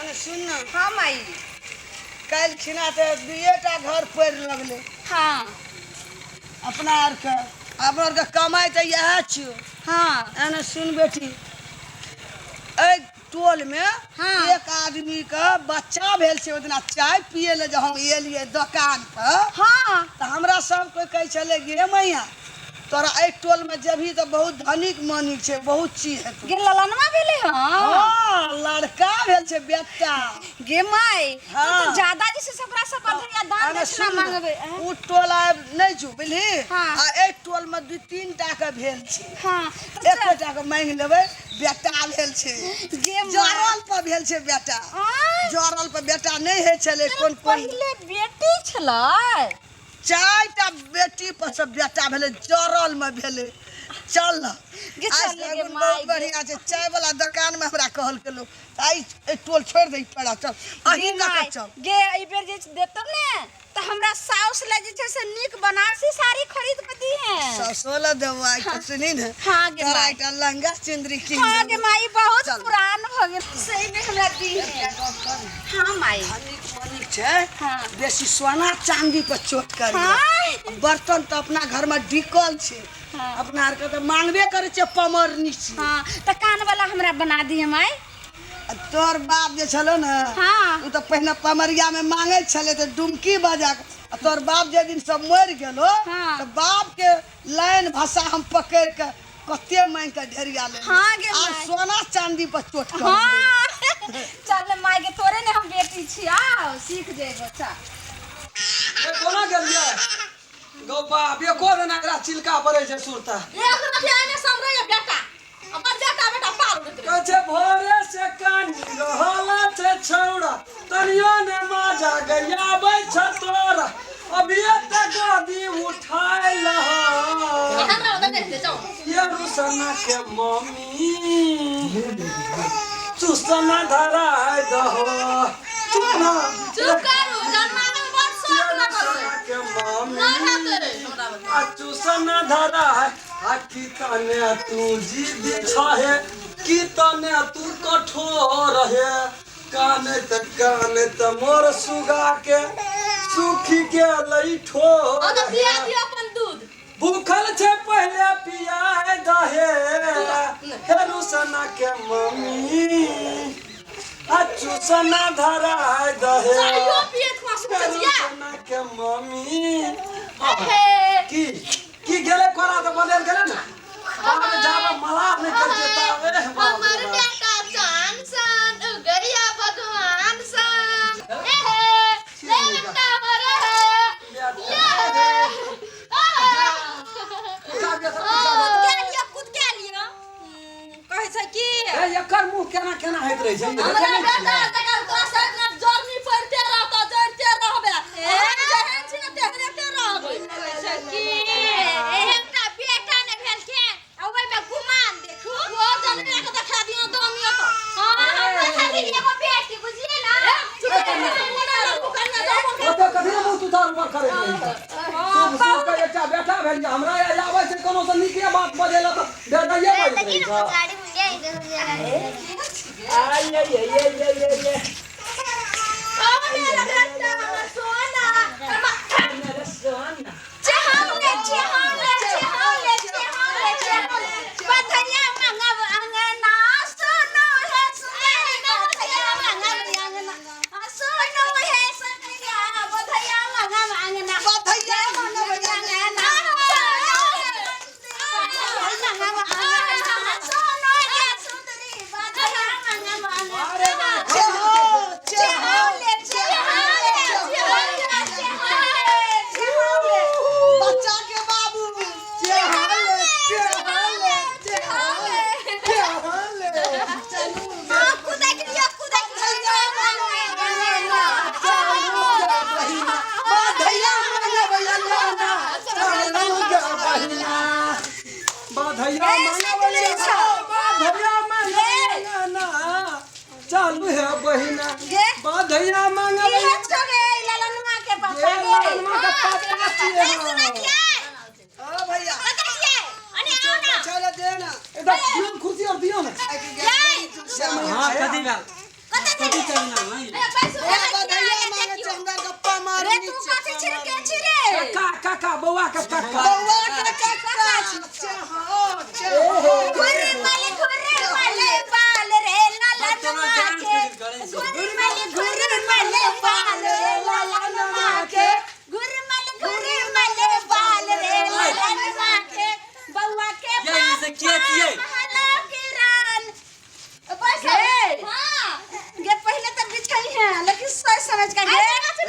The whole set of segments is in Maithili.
अरे सुन ना। हाँ माई। काल्हि खिना तऽ दुइएटा घर पड़ि लगलै। हाँ। अपना आरके, अपना आरके कमाइ तऽ इएह छियौ। हाँ। एने सुन बेटी, एहि टोलमे हाँ। एक आदमीके बच्चा भेल छै। ओहि दिना चाय पियै लए जे हम एलियै दोकान पर, हाँ, तऽ हमरा सब कोइ कहै छलै, गे मैया, तोरा एहि टोलमे जेबही तऽ बहुत धनिक मनिक छै, बहुत चीज हेतौ। गे ललनवा भेलै? हाँ। हाँ, लड़का भेल छै, बेटा। गे माई, तू हाँ। तो ज्यादा जे छै से ओकरा सब बधैया दान अरे दक्षिणा सुन ने, मांगबै, आँय? उ टोल आब नहि छौ, बुझली? हाँ। आ एहि टोल मे दू तीन टा के भेल छै। हाँ, तऽ एक चल। टा के मांगि लेबै, बेटा भेल छै। गे माई। जरल पर भेल छै बेटा। आँय? जरल पर बेटा नहि होइ छलै। कोन कोन पहिले बेटी छलै? चारिटा बेटी पर सब बेटा भेलै, जरल मे भेलै। चल न। गे आइ चल गे सगुन माय बहुत गे। बढ़िया छै। चाय वाला दोकान मे हमरा कहलकै लोक, आइ एहि टोल छोड़ि दे पड़ा, चल अही गे लऽ कऽ माय, चल। गे एहि बेर जे देतौ ने तऽ हमरा साउस लए जे छै से नीक बनारसी साड़ी खरीद कऽ दीहे। सासो लए देबो आइ तऽ, सुनी ने? हाँ गे तोरा माय। एकटा लहंगा चुन्दरी कीन हाँ गे देबो। माई, बहुत चल। पुरान भऽ गेल, सही में हमरा दीहे। हाँ माई। धनिक मनिक छै। हाँ। बेसी सोना चांदी पर चोट करी। हाँ। बर्तन तऽ अपना घर में डिकल छै। हाँ। अपना आरके तऽ मांगबे करै छै, पमरनी छी। हाँ, तऽ कान वाला हमरा बना दिहे माई। आ तोहर बाप जे छलो ने, हाँ। ओ तऽ पहिने पमरिया में मांगै छलै तऽ डुमकी बजा कऽ। आ तोहर बाप जे दिन सब मरि गेलो, हाँ। तऽ बाप के लाइन भाषा हम पकड़ि कऽ कते मांगि कऽ ढेरिया लेलियै। हाँ गे आब माय। सोना चांदी पर चोट कर। हाँ, चल ने माय गे, तोरे ने हम बेटी छी, आओ सीख जेबो, चल। ए, कोना गेलियै गौ? बाप, एको दिन एकरा चिलका पड़ै छै सुरता। एक रुपया ने समरै बेटा, अपन बेटा बेटा पार उड़ैत रहै। कहै छै भोरे से कानी रहल छै छौड़ा, तनियो ने मजा गैयाबै छ तोरा, अभिये तऽ गादी उठाय लह। हमरा ओतऽ नहि हेतै, जाउ। ये रुसना के मम्मी, चुसना धराय दहो, चुप ना। चुप करू, जन्माबै मे बड़ शौक लगल रुसना रहै। के मम्मी नहि हेतै हमरा बता। आ चुसना धरा है। आ की तने तू जिद्दी छहे, की तने तू कठोर हे, कानैत कानैत मोर सुगा के सुखी गेलै ठोर। ओ तऽ पिया हे। दियौ अपन दूध। भूखल छै, पहिले पियाय दहे। हे रुसना के मम्मी, आ चुसना धराय दहे। चाहियो पियत खुआ हे सुखै छियै। रुसना के मम्मी। हे। की की गेलै कोरा तऽ बदलि गेलै ने बाप, जाबे मलाह नहि करतै ताबे। बाप रे हमर बाप। बेटा चान सन उगैया भगवान सन, ए हे ले बेटा हमर, हे ये हे। कूद के लिअ, कूद के लिअ। कहै छै की? ए, एकर मुँह केना केना होइत रहै छै, ई हमरा देखै नहि बेटा छियै? तकर तोरा साथ में जरनी पड़ते रहतो, जरते रहबे। हम जेहन छी ने तेहने ते रहबै। कहै छै की, एकटा बेटा ने भेल छै आ ओहिमे गुमान देखू। ओ जनमे के देखा दियौ दमियो तो। हाँ, हमरा खातिर एगो बेटी, बुझलियै ना? चुप कर, मोना लड़कू कन्या जाओ। ओते कथी लए मुँह तुतार ऊपर करैत रहै छै? शुभ शुभ के एकटा बेटा भेल छै हमरा, आबै छै कोनो से नीके बात बजै लए तऽ बेटाइए बजैत रहै छै। आइ आइ आइ आइ आइ आइ आइ। ओ मेरा बेटा, हमर सोना, हमर मेरे सोना। चहावले चहावले चहावले चहावले चहावले, बधैया मंगब अंगना, सुनो हे सुनरी, बधैया मंगब अंगना, सुनो हे सखिया, बधैया मंगब अंगना, बधैया मंगब अंगना, सुनो हे मंगब अंगना, सुनो हे सुंदरी, बधैया मंगब अंगना। अरे चहो चहो। चहावले चहावले चहावले चहावले। बच्चा के बाबू। चहले चहले चहले चहले। चलू। हाँ, कुदक लिअ, कुदक लिअ। बधैया मंगब अंगना, चलू गे बहिना, बधैया मंगब अंगना, बधैया मंगब अंगना, चलू हे बहिना। गे। बधैया मंगब। इहे छौ गे ललनुआ के पापा गे गे। ललनुआ के पापा छियै। ए, सुनै छियै? ओ भैया। कतऽ छियै? अने आउ ना। चलो दे ना। इधर दियौ ने कुर्सी और दियौ ने। जय। हाँ, कथी भेल? कतऽ छै? कथी चलना है? ए, बैसू, ए, अहाँ बधैया किया मांगे छै देखियौ। हमरा गप्पा रे मारनी तू छै। कथी छी रे के छी रे काका काका बौआ के काका बौआ के काका छै हाँ छै हाँ। घुर मले घुर मले बाल रे ललन तोरा डांस माके करै छै। घुर मले घुर मले बाल रे ललन माके घुर मले घुर मले बाल रे ललन माके बौआ के ये ई से के छियै? महला के रान बस हां गे पहले तो बिछई है लेकिन सोच समझ के गे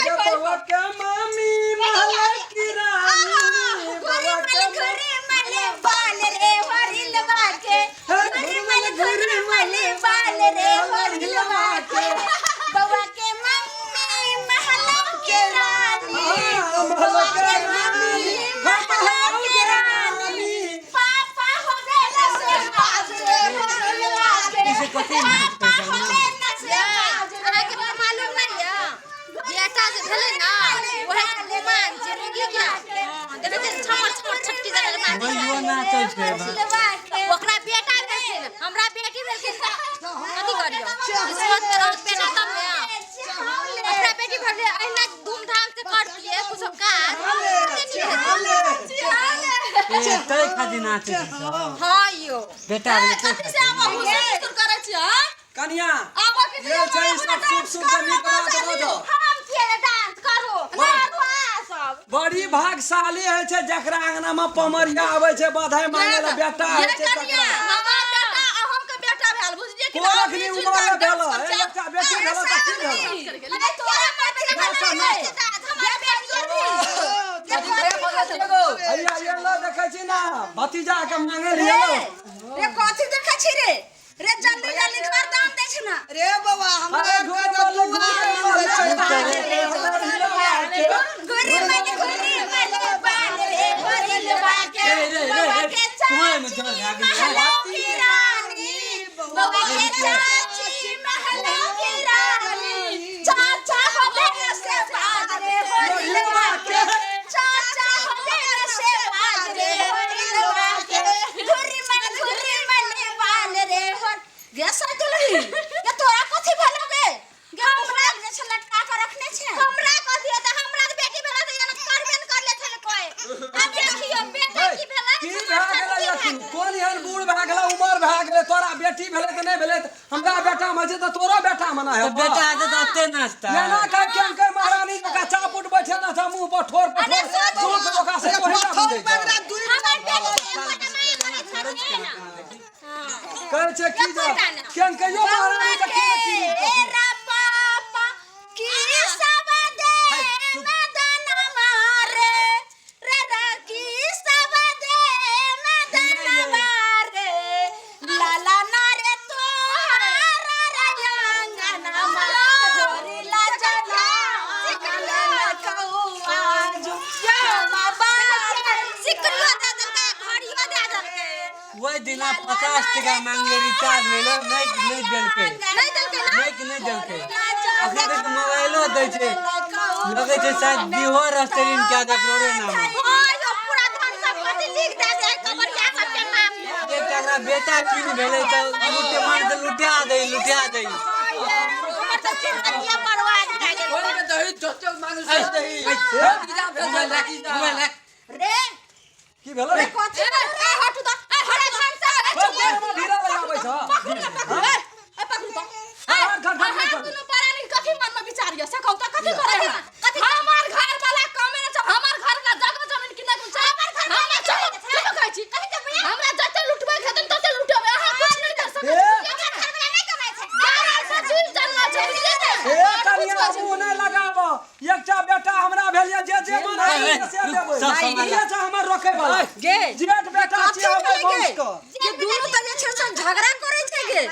गे बौआ के मामी महला की रानी बौआ के घुर मले बाल रे हरिलवा के घुर मले घुर मले बाल रे हरिलवा के बौआ के मम्मी महला के रानी हाँ, महला के रानी, महला के रानी पापा हो गए से बाज रे हरिलवा के ई से कथी पापा हो गए से बाज रे अहाँके तऽ मालूम नहि यऽ बेटा जे भेलै ने वएह गुमान जे मुगी के हँ देखै छियै छमर छमर छटकी जगह नाचै बहिनो नाचै छै बा। ओकरा बेटा भेलखिन हमरा बेटी भेलखिन तऽ कथी करियौ किस्मत में रहत बेटा तब ने ओकरा बेटी भेलै अहिना धूमधाम से करतियै कुछो काज कते नीक हेतै। ए तै खातिर नाचै छै सब। हँ यौ बेटा भेलै तै कथी से आब हुसुर हुसुर करै छी हँ कनिया आब की ये छै ई सब शुभ शुभ के नीक बात बजऽ हम किया ने डांस करू करू अहाँ सब बड़ी भागशाली होइ छै जकरा अंगना में पमरिया आबै छै बधाई मांगे ला बेटा होइ ये छै कनिया तकरा हमर बेटा अहूँके बेटा भेल बुझलियै कि कोन अखनी उमर मे भेल ए, एकटा बेटी भेल तऽ की भेल अरे तोरा बेटी नाचा, नाचा। हमर बेटी हैया ये लो देखै छी ना भतीजा के मांगे लिए लो रे कथी देखै छी रे रे जल्दी जल्दी घर दाम दै छै ना रे बौआ हमरा अरे के घुरे तऽ वाले दुआ घुरे मांगे छै वाले घुर मले घुर मले बाल रे हरिलवा के रे, रे, रे, बौआ रे, के कुआं में चाची जल भए गेलै। महलो की रानी बौआ के चाची महलो की रानी चाचा हो गए से बाज रे हरिलवा के चाचा हो गए से बाज रे हरिलवा के घुर मले घुर मले बाल रे हर गे साइकिल ये तोरा कथी भेलो गे गे हमरा जे छै लटका के रखने छै हमरा कथी है तऽ हमरा तऽ बेटी भेला तऽ एना करबे ने करले छलै कोइ आब देखियौ बेटा की भेलै की भए गेलै अखन कोन एहन बूढ़ भए गेलै उमर भए गेलै तोरा बेटी भेलै तऽ नहि भेलै तऽ हमरा बेटा मे छै तऽ तोरो बेटा मे ना तऽ हेतौ बेटा हेतै तऽ ओते नाचतै। एना कह केन के महारानी जकाँ चापुट बैठे ना छै मुंह पर ठोर पर ठोर दुख ओकरा से कोही ना पत्थर बुझै छै बगरा दुई हमर बेटी एकोटा माया करै छथिन कहै छै की जे केन कहियो महारानी के की ने की तेरा पापा की सब दे मदन मारे रे रा की सब दे मदन मारे लाला ना रे तोहारा रंगना मारी ला चला सिकला कौआ जो बाबा सिकरियो दए देलकै घड़ियो दए देलकै ओहि दिना 50 टका मांगले रिचार्ज भेलै नहि नहि देलकै नहि देलकै ना नहि नहि देलकै अखन तक मोबाइलो दै छै लगै छै शायद बिहो रेस्टोरेंट के ककरो नाम हँ यौ पूरा धन सम्पत्ति लिख दए दे कमरिया सबके नाम पर। एकटा ओकरा बेटा चीन भेलै तऽ लुटे मार तऽ लुटा दै लुटा दै हमर तऽ जिंदगिये बर्बाद भए गेल मोबाइल राख। रे की भेलै रे कथी ए, ए, हटू तऽ, ए, हटू धन से, ए, ओ, पीरा वाला आबै छ पकड़ू ने, पकड़ू, ए, ए, पकड़ू तऽ। ए, हर घर घर अहाँ दुनू प्राणी कथी मनमे विचार यऽ से कहू तऽ कथी करै है? हमर घर वाला कमे नहि छै, हमर घर वाला जगह जमीन किनै के छै। हमरा चुप, चुप कहै छी। हमरा जते लुटबै के हेतै तते लुटेबै, अहाँ कुछ नहि कर सकै छी। ए। हमर घर वाला नहि कमाइ छै। हमरा से जीव जानवर छै, बुझलियै ने? ए कनिया मुंह नहि लगाब एकटा बेटा हमरा भेल ये जे जे मन है से देबै सब सामान इहे छै हमर रोकै वाला गे जेठ बेटा कथी छी हमर भेलै गे वंश के ये दुनू तऽ जे छै से झगड़ा करै छै गे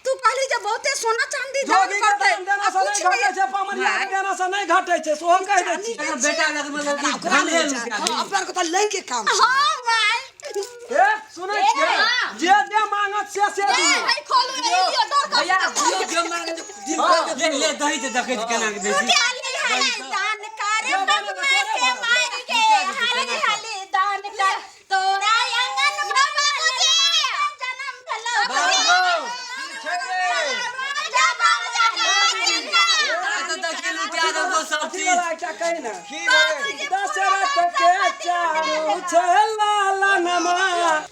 तू कहली जे बहुते सोना चांदी दान जोगी के करतै दान देना आ से कुछ नहि घटै नहि छै पमरिया के देना से नहि घटै छै सेहो कहि दै छी एकर बेटा लग मतलब कि ओकरा धने नहि छै लुटा हाँ, दै। अपना के तऽ लै के काम छै हाँ माय ए सुनै छियै जे जे मांगत से से ए, दियौ है खोलू, ए, दियौ, डर कऽ भैया दियौ जो मांगे तो दिल खोल के ले ले दही ते देखै छी केना के दै छी हाली हाली दान कर बबुआ के माय के हाली हाली दान कर तोरा आंगन बाबा जन्म भेलो बाबू जा बाबा जा। अथी वाला एकटा कही ने। की रे? दशरथ के चारू छै लालनमा।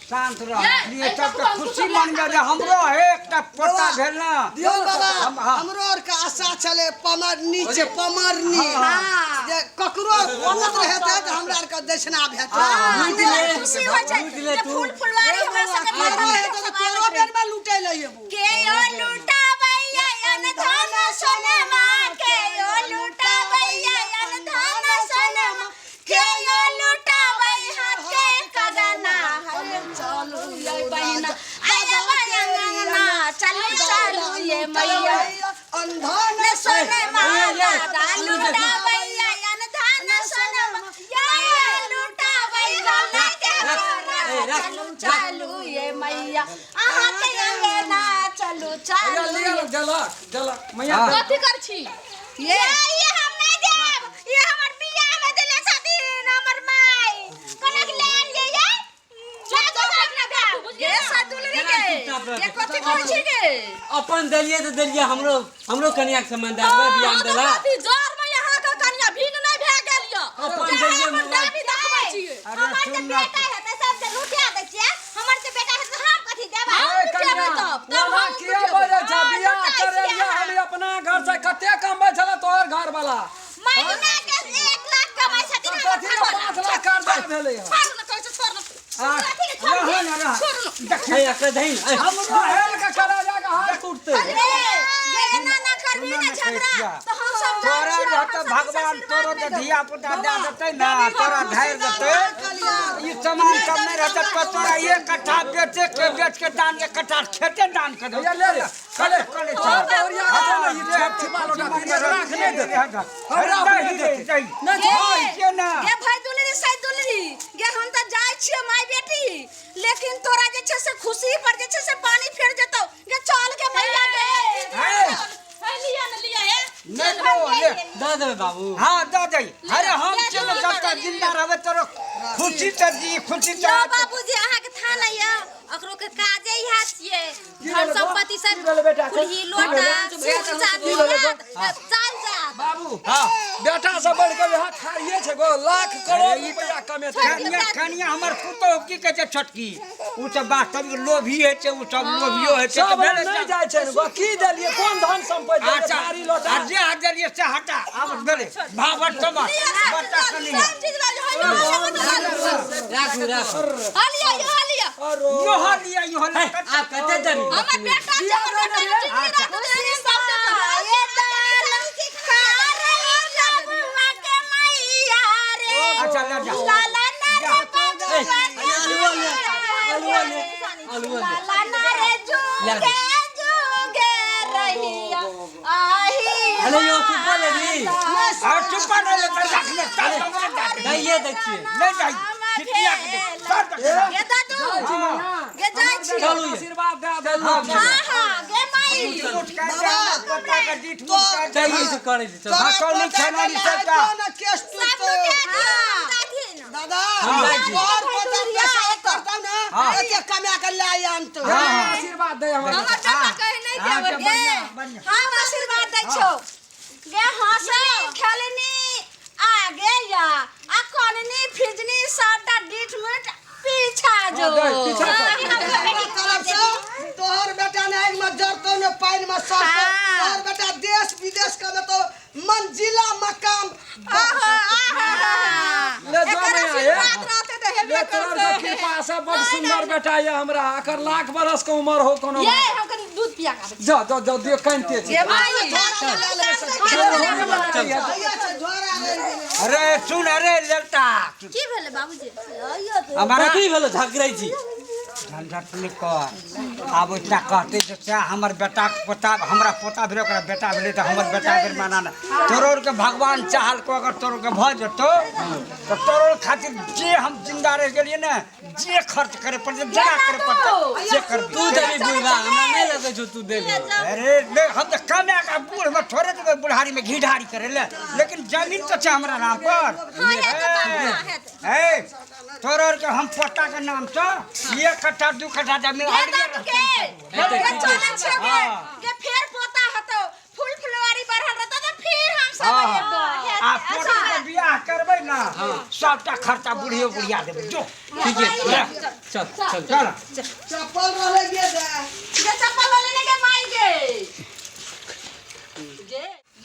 शांत रह लिए तब तऽ खुशी मनबे जे हमरो हे एकटा पोता भेल ना। दियौ बाबा, हाँ। हमरो आर के आशा छलै पमरनी छै पमरनी, जे ककरो पुत्र हेतै तऽ हमरा आर के दक्षिणा भेटत। खुशी होइ छै जे फूल फुलवारी हमरा सबके ककरो हेतै तऽ तोरो बेरमे लुटै लए अयबौ। के ओ लुटाबैया अन धन सोनमा, के ओ लुटाबैया अन धन सोनमा, के ओ लुटाबै हाथ के कगना। चलू ये बहिना आया बहिना, चलू चलू ये मैया अंधन ने सोनमा, दादा लुटाबैया अन धन सोनमा, या लुटाबैया के चलू चलू ये मैया अहाँ के अंगना, चलू चलू। लिअ देलक देलक मैया। कथी कर छी? ये ये हम नहीं देब, ये हमर बियाह में देले छथिन हमर माई। कोना के ले आनलियै ये? गे सदुलरी गे, ये कथी कहै छी गे? अपन देलियै तऽ देलियै, हमरो हमरो कनिया के सामान दए देबै बियाह मे देला। कथी जोर में यहाँ के कनिया भीन नहीं भए गेल यो? अपन देलियै अपन मोबाइल। दाबी देखबै छियै। अरे हमर जे सुन ना। बेटा हेतै सबके लुटिया दै छियै, हमर जे बेटा हेतै हम कथी देबै? ए कन्या, तब, तब ओना हम किया लुटेबै। बजै छै? हाँ, बियाह लुटाइ करेलियै छियै। हम अपना घर से कते कमबै छलै तोहर घर वाला? महीना के 1 लाख कमाइ छथिन हमर। कथी के 5 लाख कर्जा भेलै हँ? छोड़ न कहै छै, छोड़ न। कथी के छोड़? रह ना रह। हे एकरा दही ने, ए, हमरो हेल के करा जाके हाथ टूटतै। गे गे एना ना करबी सुन ने ना झगड़ा कहिया। तऽ हम सब जाइ तोरा छियै। रहतै भगवान तोरो के धिया पुता दए देतै ना, तोरा धैर्य देतै। ई सामान सब नहि रहतै तऽ तोरा एक कट्ठा बेचे के बेच के दान, एक कट्ठा खेते दान कर भैया ले ले कले कले। तोहर बहुरिया के छै ने, ई छोट छिपा लोटा तीन राख नहि देतै। हमरा अपने देतै। नहि छै ना। गे भाई दुलरी से दुलरी गे, हम तऽ जाइ छियै माय बेटी, लेकिन तोरा जे छै से खुशी पर जे छै से पानी फेर जेतौ। गे चल गे मैया गे। हे, हे लिया न लिया हे। नहि लो ले। दऽ देबै बाबू। हाँ दऽ दे। अरे हम छियै ने, जब तक जिंदा रहबै तोरो खुशी तऽ जी खुशी यौ तऽ। बाबूजी, अहाँके था नहीं यऽ, ओकरो के काजे इएह छियै, की धन भेलै बा? संपत्ति की सब भेलै बेटा के? कुल्ही लोटा सुख चाँदी चल जात। बाबू, हाँ। बेटा से बढ़ के यहाँ खाइए छै गो, लाख करोड़ रुपया कमेतै। कनिया कनिया हमर पुतोह की कहै छै छोटकी, ओ सब वास्तविक लोभी होइ छै, ओ सब लोभियो होइ छै। सब तऽ भेलै नहि जाइ छै ने गो, की देलियै? कोन धन संपत्ति देलियै? अच्छा थारी लोटा आ जे हाथ देलियै से हटा। आब भेलै भावट समझ बच्चा कनि। सब चीज लऽ जाउ, राखू राखू। हलिया यो हलिया। अरो यो लिया यो लिया। आब कते देबी? हमर बेटा छै, हमर बेटा के जिंदगी राख दे सब ये दान के मैया रे। अच्छा ले जा। लाला ना रे बबुआ के आलुआ ले, आलुआ ले, आलुआ ले। लाला ना रे जुगे जुगे रहिया आही। अरे यो चुपा लेबी? आ चुप्पा नहि ले तऽ रख ले चल हमरे दए दे। दैये दै छियै। नहि जाइ खिटिया के दे सर दे। गे दादू गे जाइ छी। चलू ये। आशीर्वाद दए दे। चलू। हाँ हाँ गे माई। उठ के दे हमर पोता के डीठ मुठ के दे। चलू से करै छी, चलू। हाँ, चल नी खेना नी सबटा। ना केस सब टूटतौ। लुटा दियौ। दादा, हम जाइ छी। तोहर पोता पैसा करतौ ना, एते कमा के लाय आनतौ। आशीर्वाद दे हमरा। हमर बेटा कहे नहीं हाँ, देबै तऽ गे। बढ़िआँ, बढ़िआँ। हम आशीर्वाद दै छौ गे। हँसै खेलनी आगे या आ कननी फिजनी सबटा डीठ मुठ पीछा जो। हाँ, दे, पीछा कर। हमरा तरफ से तोहर बेटा ने आगि में जरतौ ने पानि में सड़तौ। हाँ। तोहर बेटा देश विदेश कमेतौ, मंजिला मकाम। आहा आहा। ले जो एकर मैया, हे। आशीर्वाद रहतै तऽ हेबे ले तोहर करतै। के कृपा से बड़ सुंदर बेटा ये हमरा, एकर लाख बरस के उम्र हो कोनो। ये हम कनि दूध पिया के आबै छी। जा जा जा दियो कानिते छै। गे माई। भैया छै झोरा रहि गेलै। अरे सुन, अरे ललता। की भेलै बाबूजी? हमारा कथी भेलो झगड़ै छी? झंझट नहि कर। आब इतना कहते जे सएह हमर बेटाके पोता, हमरा पोता भेलै, ओकरा बेटा भेलै तऽ हमर बेटा भेल। माना ने तोरो के भगवान चाहलको, अगर तोरो के भऽ जेतौ तऽ तोरो खातिर जे हम जिंदा रहि गेलियै ने, जे खर्च करे पड़तै, जेना करे पड़तै से करबै। तू देबी बुढ़बा, हमरा नहि लगै छौ तू देबी। अरे नहीं, हम तऽ कमाए कऽ बूढ़ में थोड़े देबै बुढ़ारी में घी ढारी करे ले, लेकिन जमीन तऽ छै हमरा नाम पर। हाँ हेतै बाबू, हाँ हेतै। ए तोरो के हम पोता के नाम से 1 कट्ठा 2 कट्ठा जमीन गे अलगे दादू गे। हेतै, गे ठीके चलै छै। छियै गे। गे फेर पोता हेतौ, फूल फुलवारी बढ़ल रहतौ तऽ फिर हम सब हाँ। अयबौ। आ ने सबटा खर्चा बुढ़ियो बुढ़िया देबै जो। ठीक है, चल चल चल। चप्पल रहले गे दे। गे चप्पल ले लेने के माई गे।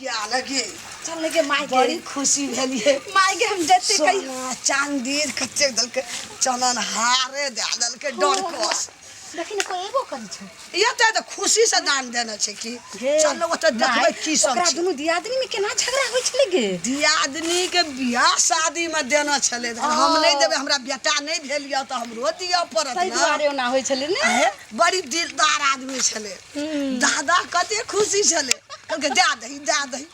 या लगे। चल ले गे माई गे। बड़ी खुशी भेलिए। माई गे हम जते कही सोना चांदी कतेक देलकै, चनन हारे दए देलकै डरकस। देखी ने कोई एबो करै छै। एते तऽ खुशी से दान देने छै की। गे, चल ओतऽ देखबै माय, की सब ओकरा छै। दुनू दियादनी में केना झगड़ा होइ छलै गे? दियादनी के बियाह शादी में देना छलै, हम नहि देबै, हमरा बेटा नहि भेल यऽ तऽ हमरो दिअ पड़त ताहि ने। दुआरे ओना होइ छलै ने। आहे, बड़ी दिलदार आदमी छलै दादा, कते खुशी छलै, कहलकै दए दही दए दही।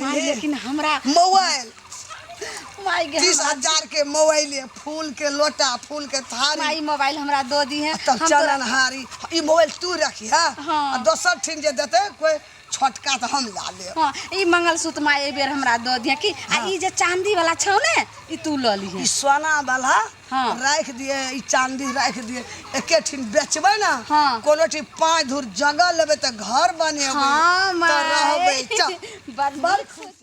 माय लेकिन हमरा मोबाइल माय गे 30,000 के मोबाइल, फूल के लोटा, फूल के थारी। माई मोबाइल हमरा दऽ दी है। तब चलन हारी ई मोबाइल तू रखी है। हाँ। आ दोसर ठीन जे देतै कोई छोटका तऽ हम ला लेब। हाँ, ई मंगलसूत्र माय एहि बेर हमरा दऽ दिहे की, आ ई जे चांदी वाला छौ ने ई तू लऽ लिहे। ई सोना वाला हाँ। राखि दिए, ई चांदी राखि दिए, एके ठीन बेचबै ने। हाँ। कोनो ठीन 5 धूर जगह लेबै तऽ घर बनेबै। हाँ तऽ माय रहबै। चल। बड़ बड़ खुश।